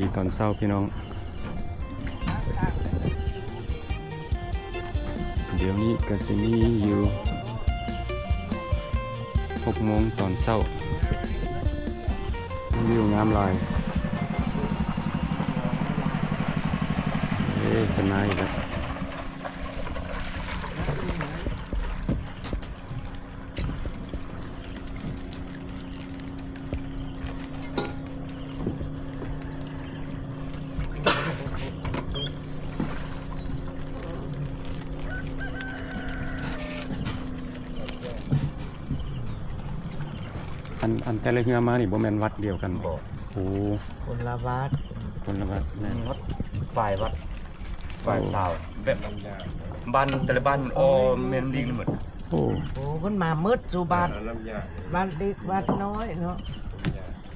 ທີ່ຕອນເຊົ້າພີ່ນ້ອງ ດຽວນີ້ກໍຊິມີຢູ່ຫົກໂມງຕອນເຊົ້າ. ວິວງາມຫຼາຍ. ເອີ ເພິ່ນມາອີກແລ້ວ. ອັນ ອັນແຕ່ລະເຮືອມານີ້ບໍ່ແມ່ນວັດດຽວກັນບໍ່? ບໍ່. ໂອ້ ຄົນລະວັດ. ຄົນລະວັດແມ່ນ. ອືມ ວັດປາຍວັດ. ປາຍຊາວ ແບບບ້ານແຕ່ລະບ້ານມັນອ້ອມແມ່ນ້ຳລິງນີ້ໝົດ. ໂອ້ ໂອ້ ເພິ່ນມາໝົດສູ່ບ້ານ ເອີ ນ້ຳຍາ ບ້ານເລັກບ້ານນ້ອຍເນາະ.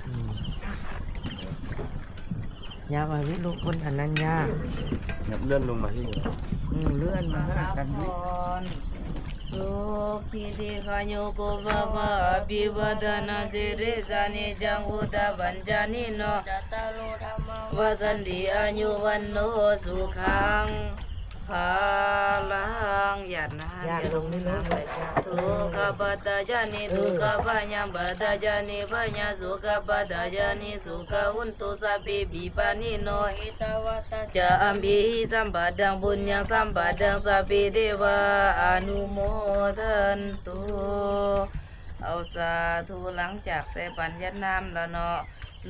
ອືມ ຍາມມາວິລູກເພິ່ນອັນນັ້ນຍາ ຍັບເລື່ອນລົງມາອີກ. ອືມ ເລື່ອນມາຫາກັນ. ສຸຂີດີຄາຍຸໂກພະວະ ອະພິວາທະນະສີລິສະນິຈັງ ພຸດທະປັນຈານິໂນ ຈັດຕາໂລ ທຳມາ ວັດສັນຕິ ອາຍຸວັນໂນ ສຸຂັງ ພະລັງ. ຢາດນ້ຳ ຢາດລົງນ້ຳ. ທຸກຂະປັດຕະຍານິ ທຸກຂະພະຍາປັດຕະຍານິ ພະຍາສຸຂະປັດຕະຍານິ ສຸຂະໂຫນຕຸ ສັບເພວິປານິໂນ ເອຕະວະຕະ ຈະ ອຳພີ ສັມປະທັງ ປຸນຍັງ ສຳປະທັງ ສັບເພເທວາ ອະນຸໂມທັນຕຸ. ເອົາ ສາທຸ. ຫຼັງຈາກໃສ່ບາດຢາດນ້ຳແລ້ວເນາະ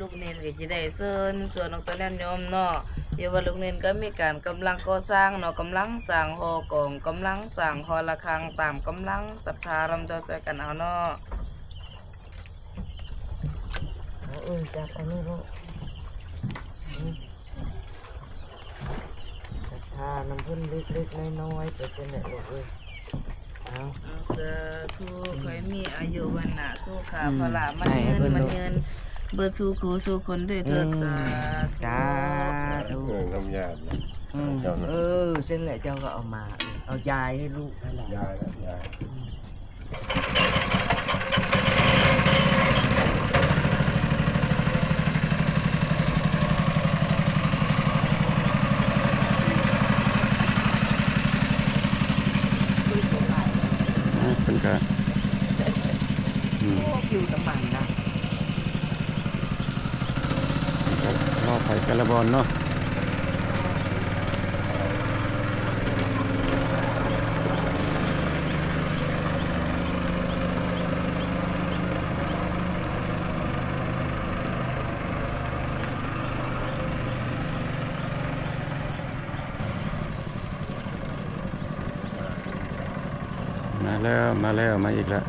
ລູກເນນກໍຈະໄດ້ເຊີນຊວນອອກຕາຍາດໂຍມເນາະ. ເພາະວ່າລູກເນນກໍມີການກຳລັງກໍ່ສ້າງເນາະ ກຳລັງສ້າງຫໍກອງ ກຳລັງສ້າງຫໍລະຄັງ ຕາມກຳລັງສັດທາ ລຳດວງຊ່ວຍກັນເອົາເນາະ. ເອົາ ເອີ ຈັບອັນນີ້ລູກ. ອືມ ສັດທານຳເພິ່ນເລັກໆນ້ອຍໆ ໄປຊັ້ນແຫຼະລູກເອີຍ. ເອົາ ເອົາ ສາທຸ. ອືມ ຂໍໃຫ້ມີອາຍຸວັນນະສຸຂະ ອືມ ພະລະ ໝັ້ນຍືນ ໃຫ້ເພິ່ນ ໝັ້ນຍືນ ເບິດສູ່ຄູ່ສູ່ຄົນເດີ. ອືມ ເທີດ ສາທຸ ສາທຸ. ເອີ ນ້ຳຍານະ ອືມ ເຈົ້ານະ. ເອີ ຊັ້ນແຫຼະ ເຈົ້າກໍເອົາມາ ເອົາຢາຍໃຫ້ລູກຫັ້ນລະ ຢາຍລະ ຢາຍ. ອືມ ອ່າ ເພິ່ນກະ ອືມ ໂອ້ ຜິວນ້ຳມັນນະ. ລໍໄຟແຕ່ລະບ່ອນເນາະ. ມາແລ້ວ ມາແລ້ວ ມາອີກແລ້ວ.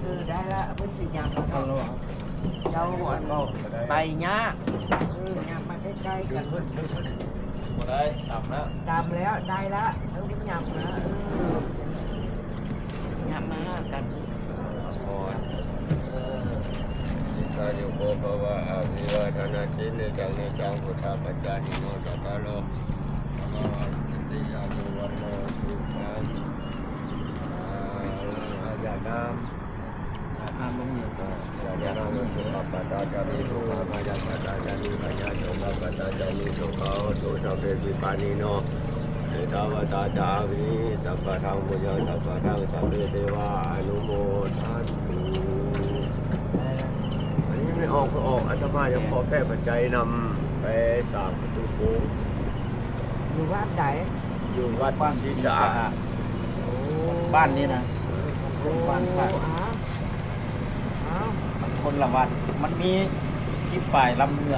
ເອີ ໄດ້ລະ ເພິ່ນຊິຍັງເນາະ ເຈົ້າ ອັນ ໄປຍາກ ເອີ ຍາກມາ ໃກ້ໆກັນ ບໍ່ໄດ້ ຕຳແລ້ວ ຕຳແລ້ວ ໄດ້ລະ ເອີ ຍັບມາ ເອີ ຍັບມາຫາກັນ ເອີ ທິກາຍຸໂກພະວະ ອະພິວາທະນະສີລິສະນິຈັງ ພຸດທະປັດຈາຍິໂນ ຈັດຕາໂລ ທຳມາ ວັດສັນຕິ ອາຍຸວັນໂນ ສຸຂັງ ພະລັງ ອາຍາດນ້ຳ ອາຍາດນ້ຳລົງນີ້ ອາຍາດນ້ຳລົງນີ້ ສຸຂະປະດາຈາມິ ໂສກາພະຍາປະດາຈາມິ ພະຍາໂສກະປະດາຈາມິ ສຸຂະໂຫນຕຸ ສັບເພວິປານິໂນ ເອຕາວັດຕາຈາມິ ສັບພະທັງ ປຸນຍັງ ສັບພະທັງ ສັບເພເທວາ ອະນຸໂມທັນຕຸ ອັນນີ້ໄດ້ອອກ ກໍອອກ ອາດຕະມາຢາກຂໍແຜ່ປັດໄຈນຳ ໄປສ້າງປະຕູໂຂງ ຢູ່ວັດໃດ? ຢູ່ວັດ ວັດ ສີສະອາດ ສີສະອາດ ໂອ້ ບ້ານນີ້ນະ ໂອ້ ບ້ານພະ ອ້າວ ອ້າວ ມັນຄົນລະວັດ ມັນມີສິບປາຍລຳເຮືອ.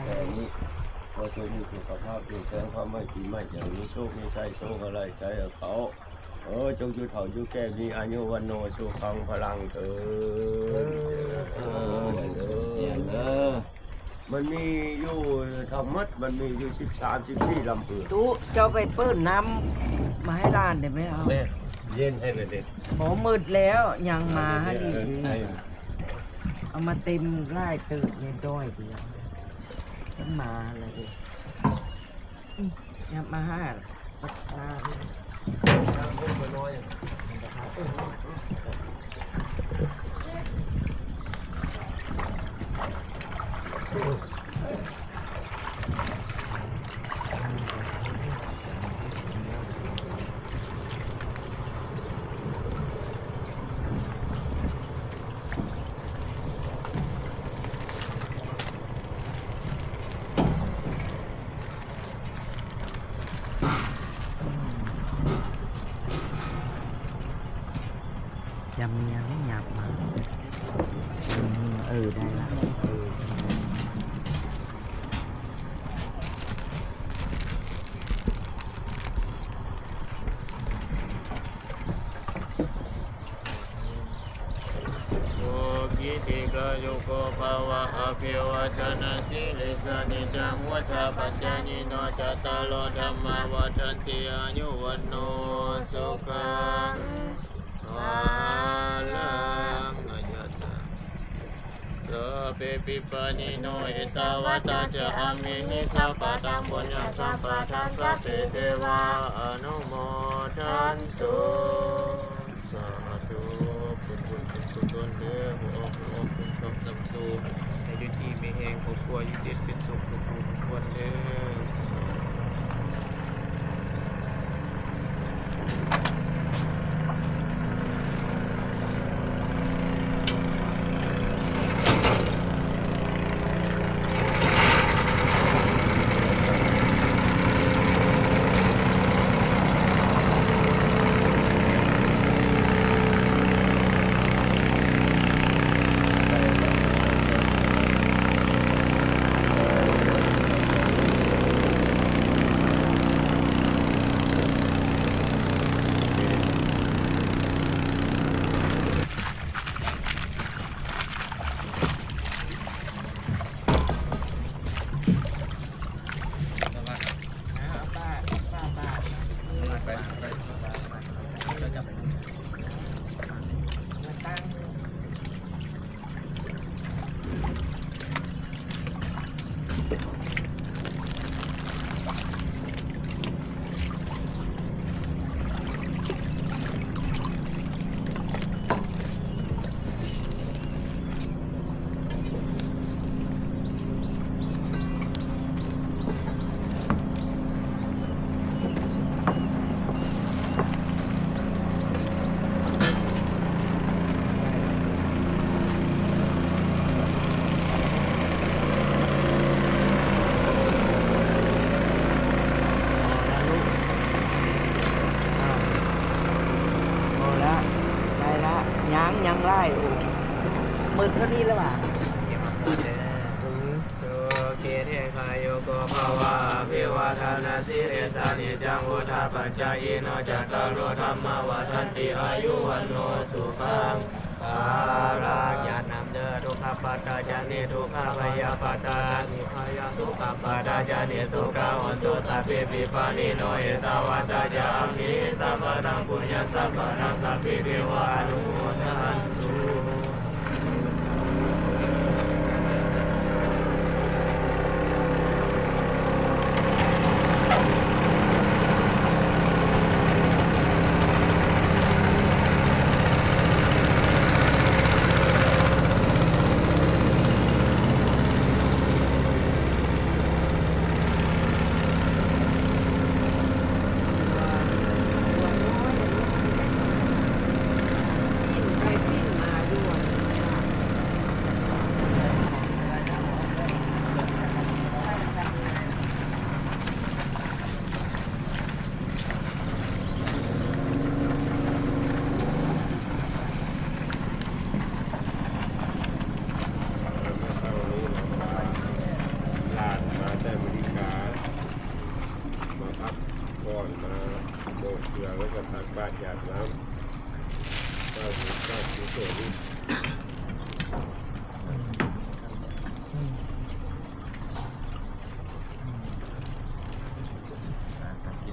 ແຕ່ນີ້ ຂໍຈົ່ງມີສຸຂະພາບເຂັ້ມແຂງ ຄວາມໄວ້ປີໃໝ່ ຢ່າມີໂຊກມີໄຊ ໂຊກໃຫ້ໄລ່ໄຊໃຫ້ເຂົາ ເອີ ຈົ່ງຢູ່ເຖົ້າຢູ່ແກ່ ມີອາຍຸວັນໂນສຸຂັງພະລັງເທີ້ນ. ເອີ ເອີ ເອີ ມັນມີຢູ່ທັງໝົດ ມັນມີຢູ່ສິບສາມ ສິບສີ່ລຳເຮືອນ. ຕຸ ເຈົ້າໄປເປີດນ້ຳມາໃຫ້ຫຼານໄດ້ໄໝ? ເອົາ ແມ່ນ ເຢັນໃຫ້ເລີຍເດ້. ບໍ່ໝົດແລ້ວ ຍັງມາໃຫ້ອີກ. ເອີ ເອົາມາເຕັມຫຼາຍເຕີບ ແມ່ນດ້ອຍດຽວ ເພິ່ນມາແລ້ວເດ້. ອືມ ຍັບມາຫາ ບັກນາ ຈະເມຍໃຫ້ຫຍັບມາ ເອີ ໄດ້ລະ ເອີ. ສຸຂີ ທີຄາຍຸໂກ ພະວະ ອະພິວາທະນະສີລິສະ ນິດຈັງ ວຸດທາປັດຈາຍິໂນ ຈັດຕາໂລ ທຳມາ ວັດທັນຕິ ອາຍຸ ວັນໂນ ສຸຂັງ ພະລັງ ອາຍະຕະ ສະເປ ປິປານິໂນ ເອຕາວັດຕາ ຈະ ອາເມຫິ ສັບປະທັງ ປຸນຍັງ ສັມປະທັງ ສັບເປ ເທວາ ອະນຸໂມທັນຕຸ ສາທຸ ເປັນບຸນເປັນກຸສົນເດີ ຜູ້ອອກຜູ້ອອກ ບຸນຊອກນຳສູ່ ໃຫ້ຢູ່ດີມີແຮງ ຄອບຄົວຢູ່ເຢັນເປັນສຸກ ທຸກຜູ້ທຸກຄົນເດີ. ພໍລະລູກ ອ້າວ ພໍລະ ໄດ້ລະ ຍັງ ຍັງຫຼາຍ ໂອ້ ໝົດເທົ່ານີ້ແລ້ວຫວາ? ເກັບມາກ່ອນເດີ. ອືມ ສຸຂີ ທີຄາຍຸໂກ ພະວະ ອະພິວາທະນະສີລິສະ ນິດຈັງ ວຸດທາປັດຈາຍິໂນ ຈັດຕາໂລ ທຳມາ ວັດທັນຕິ ອາຍຸ ວັນໂນ ສຸຂັງ ພະລັງ ຢ່ານຳເດີ. ທຸກຂະປັດຕາ ຈະນິ ທຸກຂະ ພະຍາປັດຕາ ຈະນິ ພະຍາ ສຸຂະປັດຕາ ຈະນິ ສຸຂະ ໂຫນຕຸ ສັບພີ ປິປານິໂນ ເອຕາວັດຕາ ຈະ ອາເມຫິ ສັບປະທັງ ປຸນຍັງ ສັບປະທັງ ສັບພີ ເທວາ ອະນຸໂມທັນຕຸ. ປີນໄປປີນມາຢູ່ ຕັ້ງຈິ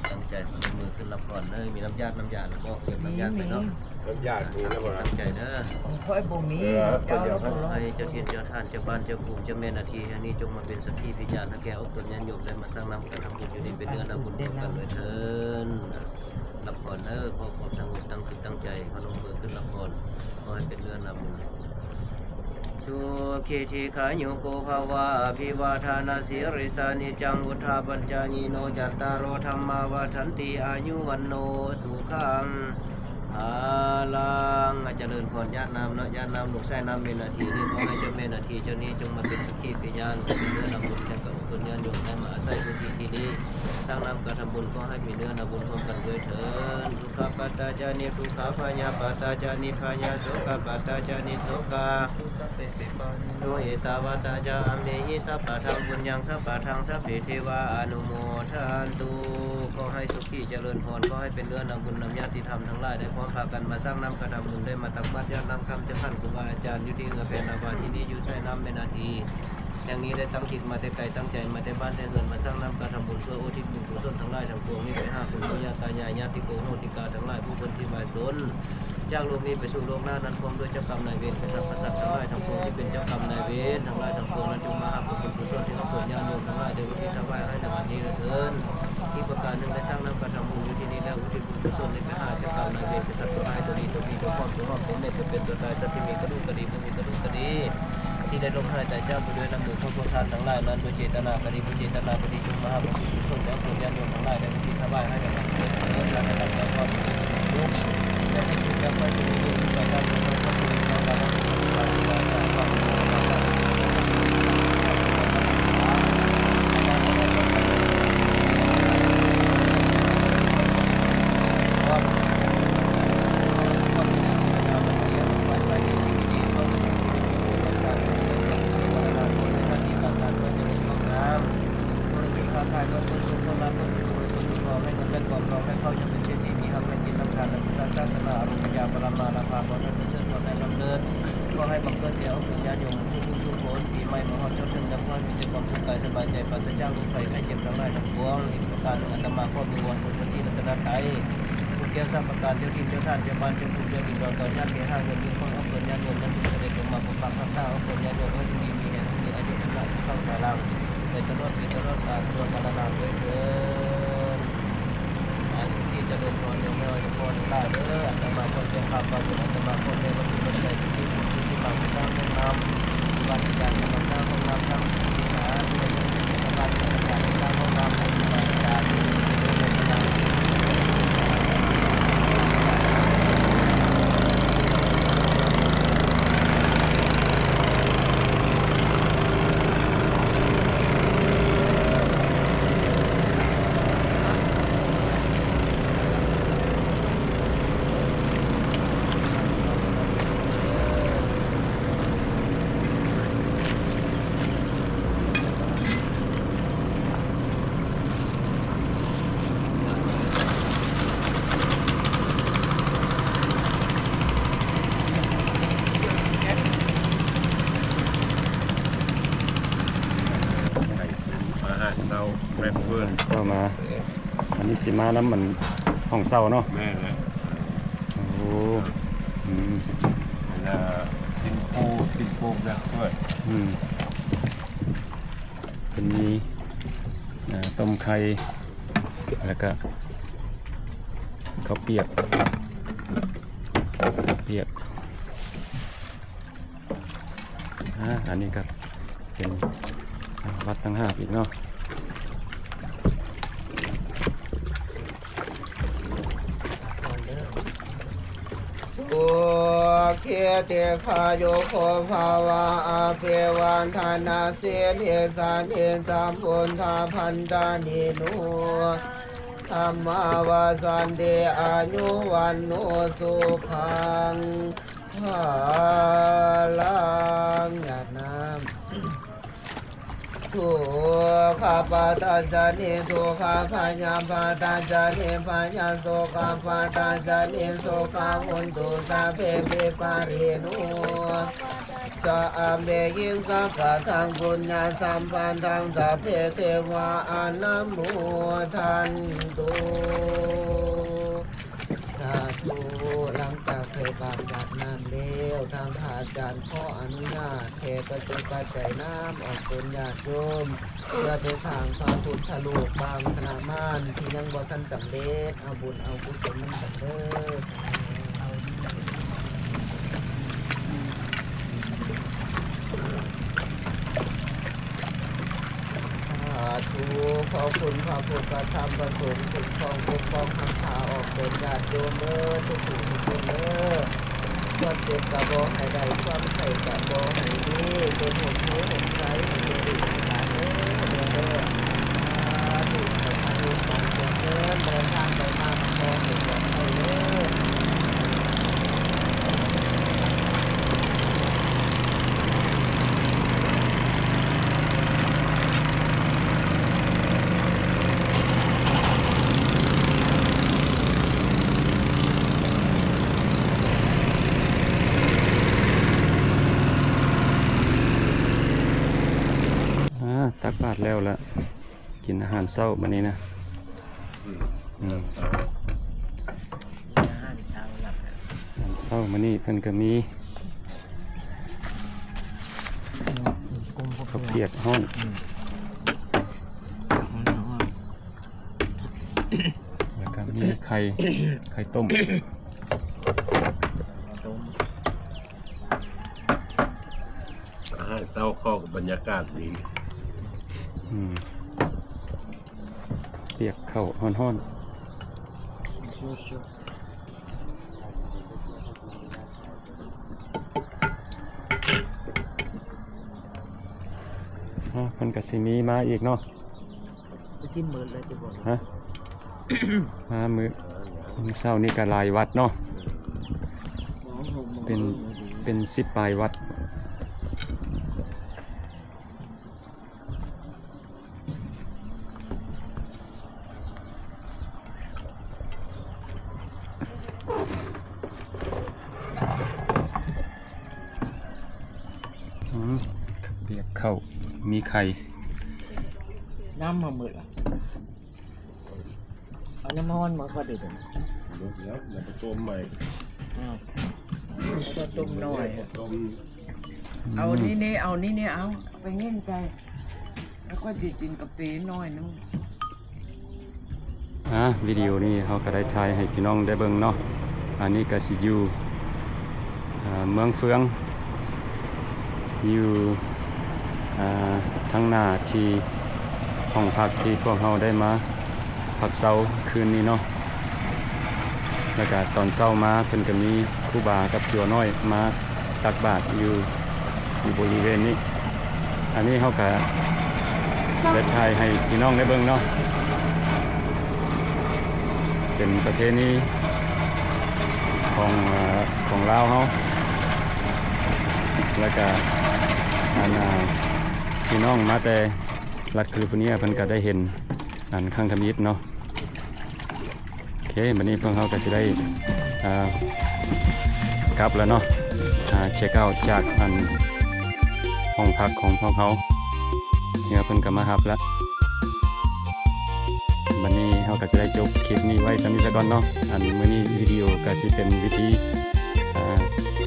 ດຕັ້ງໃຈ ພະນົມມືຂຶ້ນຮັບພອນເດີ. ມີນ້ຳຢາດນ້ຳຢາແລ້ວບໍ່? ເກັບນ້ຳຢາດໄປເນາະ. ມີ ນ້ຳຢາດມີແລ້ວບໍ່ລະ? ຂອງຂ້ອຍບໍ່ມີ. ເອີ ເຈົ້າລະບໍ່ລະ? ໃຫ້ເຈົ້າຖິ່ນເຈົ້າຖານ ເຈົ້າບ້ານເຈົ້າພູມ ເຈົ້າແມ່ນາທີແຫ່ງນີ້ ຈົ່ງມາເປັນສັກຂີພະຍານໃຫ້ແກ່ອອກຕົນຍາດໂຍມ ໄດ້ມາສ້າງນ້ຳກະທຳບຸນຢູ່ນີ້ ເປັນເນື້ອນາບຸນຮ່ວມກັນດ້ວຍເທີ້ນ. ຮັບພອນເດີ ຂໍຄວາມສະຫງົບ ຕັ້ງຈິດຕັ້ງໃຈ ພະນົມມືຂຶ້ນຮັບພອນ ຂໍໃຫ້ເປັນເນື້ອນາບຸນ. ສຸຂີ ທີຄາຍຸໂກ ພະວະ ອະພິວາທະນະສີລິສາ ນິຈຈັງ ວຸດທາປັດຈາຍິໂນ ຈັດຕາໂຣ ທຳມາ ວັດທັນຕິ ອາຍຸ ວັນໂນ ສຸຂັງ ພະລັງ. ຈະເລີນພອນ. ຢາດນ້ຳເນາະ ຢາດນ້ຳ ລູກຊາຍນ້ຳແມ່ນາທີນີ້ ຂໍໃຫ້ເຈົ້າແມ່ນາທີເຈົ້ານີ້ ຈົ່ງມາເປັນສັກຂີພະຍານ ເປັນເນື້ອນາບຸນ ແກ່ອອກຕົນຍາດໂຍມ ໄດ້ມາອາໄສພື້ນທີ່ທີ່ນີ້ ສ້າງນ້ຳກະທຳບຸນ ຂໍໃຫ້ມີເນື້ອນາບຸນຮ່ວມກັນດ້ວຍເທີ້ນ. ທຸກຂະປັດຕາຈານິ ທຸກຂະ ພະຍາປັດຕາຈານິ ພະຍາໂສກະປັດຕາຈານິ ໂສກາ ໂນ ເອຕາວັດຕາຈາ ອຳເມຫິ ສັບປະທັງ ປຸນຍັງ ສັບປະທັງ ສັບເພ ເທວາ ອະນຸໂມທັນຕຸ. ຂໍໃຫ້ສຸຂີຈະເລີນພອນ ຂໍໃຫ້ເປັນເນື້ອນາບຸນນຳຍາດຕິທຳທັງຫຼາຍ ໄດ້ພ້ອມພາກັນມາສ້າງນ້ຳກະທຳບຸນ ໄດ້ມາຕັກບາດຢາດນ້ຳຄຳຈາກທ່ານຄູບາອາຈານ ຢູ່ທີ່ເຮືອແພນາວາທີ່ນີ້ ຢູ່ໃສ່ນ້ຳແມ່ນາທີ ດັ່ງນີ້ ໄດ້ຕັ້ງຈິດມາແຕ່ໄກ ຕັ້ງໃຈມາແຕ່ບ້ານແຕ່ເຮືອນ ມາສ້າງນ້ຳກະທຳບຸນ ເພື່ອອຸທິດບຸນກຸສົນທັງຫຼາຍທັງປວງນີ້ ໄປຫາຄຸນປູ່ຍ່າຕາຍາຍ ຍາດຕິໂກໂຫຕິກາທັງຫຼາຍ ຜູ້ເພິ່ນທີ່ມາຊົນ ຈາກໂລກນີ້ໄປສູ່ໂລກໜ້ານັ້ນ ພ້ອມດ້ວຍເຈົ້າກຳນາຍເວນ ກະສັດພະສັດທັງຫຼາຍທັງປວງ ທີ່ເປັນເຈົ້າກຳນາຍເວນທັງຫຼາຍທັງປວງນັ້ນ ຈົ່ງມາຮັບບຸນກຸສົນທີ່ເຮົາຕົນຍາດໂຍມທັງຫຼາຍ ໄດ້ອຸທິດຖະຫວາຍໃຫ້ໃນວັນນີ້ເທີ້ນ. ອີກປະການໜຶ່ງ ໄດ້ສ້າງນ້ຳກະທຳບຸນຢູ່ທີ່ນີ້ແລ້ວ ອຸທິດບຸນກຸສົນນີ້ໄປຫາເຈົ້າກຳນາຍເວນ ກະສັດຕົວຮ້າຍ ຕົວດີ ຕົວຜີ ຕົວປອບ ຕົວຫອກ ຕົວເມັດ ຕົວເປັນ ຕົວຕາຍ ສັດທີ່ມີກະດູກກະດີ ບໍ່ມີກະດູກກະດີ ທີ່ໄດ້ລົບຫາຍຕາຍຈາກໄປດ້ວຍນ້ຳມືຂອງພວກທ່ານທັງຫຼາຍນັ້ນ ດ້ວຍເຈດຕະນາກະດີ ບໍ່ເຈດຕະນາກະດີ ຈົ່ງມາຮັບບຸນກຸສົນຈາກຜົນຍາດໂຍມທັງຫຼາຍ ໄດ້ອຸທິດຖະຫວາຍໃຫ້ແກ່ທ່ານເທີ້ນ. ແລະ ໃຫ້ເຈົ້າຂ້ອຍຈົ່ງມີບຸນໄປຕາມເດີມເດີ ຂໍໃຫ້ບັງເກີດແກ່ອອກຕົນຍາດໂຍມທຸກຜູ້ທຸກຄົນ ປີໃໝ່ມາຮອດຈົນເຖິງ ຂໍໃຫ້ມີແຕ່ຄວາມສຸກກາຍສະບາຍໃຈ ປາສະຈາກໂລກໄພໄຂ້ເຈັບທັງຫຼາຍທັງປວງ. ອີກປະການໜຶ່ງ ອາດຕະມາຂໍວິງວອນຄຸນພະສີລັດຕະນະໄຕ ຄຸນແກ້ວສາມປະການ ເຈົ້າຖິ່ນເຈົ້າຖານ ເຈົ້າບ້ານເຈົ້າພູມ ເຈົ້າດິນດອນ ຕອນຍາດເພຫາເງິນເງິນຂອງອອກຕົນຍາດໂຍມນັ້ນ ຈົ່ງສະເດັດລົງມາປົກປັກຮັກສາອອກຕົນຍາດໂຍມ ໃຫ້ມີ ມີແຮງ ມີອາຍຸວັນນະ ສຸຂັງ ພະລັງ ໄປຕະຫຼອດປີຕະຫຼອດການ ຊົ່ວກາລະນານດ້ວຍເທີ້ນ. ອາ ສຸຂີຈະເລີນພອນ ຍາວໆ ໃຫ້ພໍ່ທັງຫຼາຍເດີ. ອາດຕະມາຂໍແຈ້ງຂ່າວກ່ອນ ເປັນອາດຕະມາຂໍແຈ້ງ ວັດຖຸປັດໄຈ ທີ່ ທີ່ ທີ່ ທີ່ມາສ້າງຫ້ອງນ້ຳ ວັດອາຈານກຳລັງສ້າງຫ້ອງນ້ຳ ສ້າງວິຫານ ໃນເຂດເທດສະບານ ກຳລັງສ້າງຫ້ອງນ້ຳ ໃຫ້ຄູບາອາຈານ ອາຫານເຊົ້າ breakfast ເຊົ້າມາ ອັນນີ້ຊິມານຳມັນຫ້ອງເຊົ່າເນາະ. ແມ່ນແຫຼະ. ໂອ້ ອືມ ອັນນ່າ simple simple breakfast. ອືມ ເພິ່ນມີ ເອີ ຕົ້ມໄຂ່ ແລ້ວກະເຂົ້າປຽກ ເຂົ້າປຽກ. ອາ ອັນນີ້ກໍເປັນ ອາ ວັດທາງຫາບອີກເນາະ. ສຸຂີ ທີຄາຍຸໂກ ພະວະ ອະພິວາທະນະສີລິສາ ນິຈຈັງ ວຸດທາປັດຈາຍິໂນ ທຳມາວັດທັນຕິ ອາຍຸວັນໂນ ສຸຂັງ ພະລັງ. ຢາດນ້ຳ. ທຸກຂະປາຕາຈະນິ ທຸກຂະພະຍາບາດຕາຈະນິ ພະຍາໂສກະປາຕາຈະນິ ໂສກະໂຫນຕຸ ສະເພວິປະຣິໂນ ຈະອະເບຫິສັກກະທັງປຸນຍະສຳປະທັງ ສະເພເທວາອະນຸໂມທັນຕຸ ສາທຸ. ຫຼັງຈາກໃສ່ບາດຢາດນ້ຳແລ້ວ ທາງພະອາຈານຂໍອະນຸຍາດແຜ່ປັດຈຸປັດໄຈນຳອອກຕົນຍາດໂຍມ ເພື່ອໄປສ້າງພະພຸດທະຮູບປາງຊະນະມານທີ່ຍັງບໍ່ທັນສຳເລັດ ເອົາບຸນເອົາກຸສົນນຳກັນເດີ. ສາທຸ. ຂໍຄຸນພະພຸດທະທຳພະສົງຄຸ້ມຄອງປົກປ້ອງຮັກສາອອກຕົນຍາດໂຍມເດີ ທຸກຜູ້ທຸກຄົນເດີ. ຄວາມເຈັບກະບໍ່ໃຫ້ໄດ້ ຄວາມໄຂ້ກະບໍ່ໃຫ້ມີ ຈົ່ງຮົ່ມໂພຮົ່ມໄຊໃຫ້ແກ່ລູກໃຫ້ຫຼານເດີ ເດີ. ສາທຸ. ໃຫ້ພາລູກໝານຈວນເດີ ເດີນທາງໄປມາກະຂໍໃຫ້ປອດໄພເດີ. ອາ ຕັກບາດແລ້ວລະ ກິນອາຫານເຊົ້າບາດນີ້ນະ. ອືມ ອືມ ອາຫານເຊົ້າລະ ອາຫານເຊົ້າມື້ນີ້ເພິ່ນກະມີ ອືມ ເຂົ້າປຽກຮ້ອນ ອືມ ແລ້ວກະມີໄຂ່ ໄຂ່ຕົ້ມ ຕົ້ມ. ອາຫານເຊົ້າເຂົ້າກັບບັນຍາກາດດີ ອືມ ປຽກເຂົ້າຮ້ອນໆ. ອາ ເພິ່ນກະຊິມີມາອີກເນາະ. ໄປກິນໝົດແລ້ວຕິບໍ່? ຮະ? ມາມື້ ມື້ເຊົ້ານີ້ກະຫຼາຍວັດເນາະ ເປັນ ເປັນສິບປາຍວັດ. ອືມ ປຽກເຂົ້າ ມີໄຂ່ ນ້ຳມາໝົດລະ ເອົານ້ຳຮ້ອນມາກໍໄດ້ ເບິດແລ້ວ ແລ້ວກໍຕົ້ມໃໝ່ ອ້າວ ແລ້ວກໍຕົ້ມໜ້ອຍ ຕົ້ມ ເອົານີ້ແນ່ ເອົານີ້ແນ່ ເອົາ ເອົາໄປເຫງັ້ນໃສ່ ແລ້ວຂ້ອຍຊິກິນກາເຟໜ້ອຍໜຶ່ງ. ອາ ວິດີໂອນີ້ເຮົາກະໄດ້ຖ່າຍໃຫ້ພີ່ນ້ອງໄດ້ເບິ່ງເນາະ. ອັນນີ້ກະຊິຢູ່ ເອີ່ ເມືອງເຟືອງ ຢູ່ ເອີ່ ທາງໜ້າທີ່ຫ້ອງພັກທີ່ພວກເຮົາໄດ້ມາພັກເຊົາຄືນນີ້ເນາະ. ແລ້ວກະຕອນເຊົ້າມາເພິ່ນກະມີຄູບາກັບຕົວນ້ອຍມາ ຕັກບາດຢູ່ ຢູ່ບໍລິເວນນີ້. ອັນນີ້ເຮົາກະໄດ້ຖ່າຍໃຫ້ພີ່ນ້ອງໄດ້ເບິ່ງເນາະ ເປັນປະເພນີຂອງ ເອີ່ ຂອງລາວເຮົາ ແລ້ວກະ ອັນ ອາ ພີ່ນ້ອງມາແຕ່ລັດຄາລິຟໍເນຍເພິ່ນກະໄດ້ເຫັນ ອັນ ຄັ້ງທຳອິດເນາະ. ໂອເຄ ບາດນີ້ພວກເຮົາກະຊິໄດ້ ອ່າ ກັບແລ້ວເນາະ ອ່າ ເຊັກເອົາຈາກ ອັນ ຫ້ອງພັກຂອງພວກເຮົາ ເຮືອເພິ່ນກະມາຮັບແລ້ວ. ບາດນີ້ເຮົາກະຊິໄດ້ຈົບຄລິບນີ້ໄວ້ສ່ຳນີ້ສາກ່ອນເນາະ. ອັນ ມື້ນີ້ວິດີໂອກະຊິເປັນວິທີ ອ່າ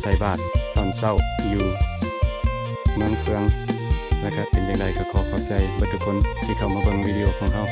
ໃສ່ບາດຕອນເຊົ້າຢູ່ເມືອງເຟືອງ ແລ້ວກະເປັນຈັ່ງໃດກະຂໍຂອບໃຈເບິດທຸກຄົນທີ່ເຂົ້າມາເບິ່ງວິດີໂອຂອງເຮົາ.